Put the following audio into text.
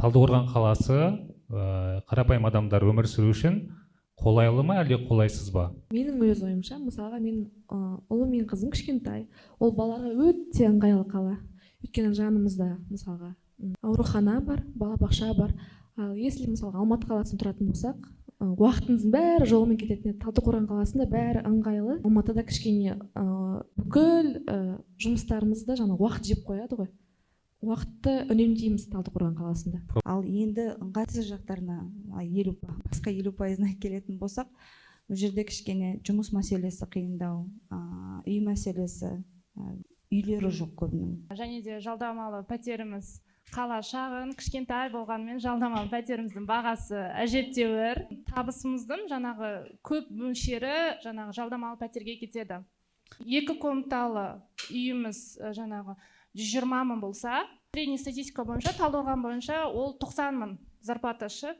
Талдықорған қаласы қарапайым адамдар өмір сүру үшін қолайлы ма, әлде қолайсыз ба? Менің өз ойымша, мысалға, мен ұлым мен қызым кішкентай, ол балаларға өте ыңғайлы қала, өйткені жанымызда, мысалға, аурухана бар, балабақша бар. Ал если, мысалға, Алматы қаласында тұратын болсақ, уақытымыздың бәрі жолмен кететін еді. Талдықорған қаласында бәрі ыңғайлы. Алматыда кішкене бүкіл жұмыстарымызды жаңа уақыт жеп қояды ғой, уақытты үнемдейміз Талдықорған қаласында. Ал енді ыңғайсыз жақтарына, 50, басқа 50%-ына келетін болсақ, бұл жерде кішкене жұмыс мәселесі қиындау, үй мәселесі, үйлері жоқ көбінің. Және де жалдамалы пәтеріміз, қала шағын, кішкентай болғанымен, жалдамалы пәтеріміздің бағасы әжептәуір. Табысымыздың жаңағы көп мөлшері жаңағы жалдамалы пәтерге кетеді. Екі комнаталы үйіміз жаңағы 120 000 болса, средний статистика бойынша, Талдықорған бойынша ол 90 000 зарплата шы.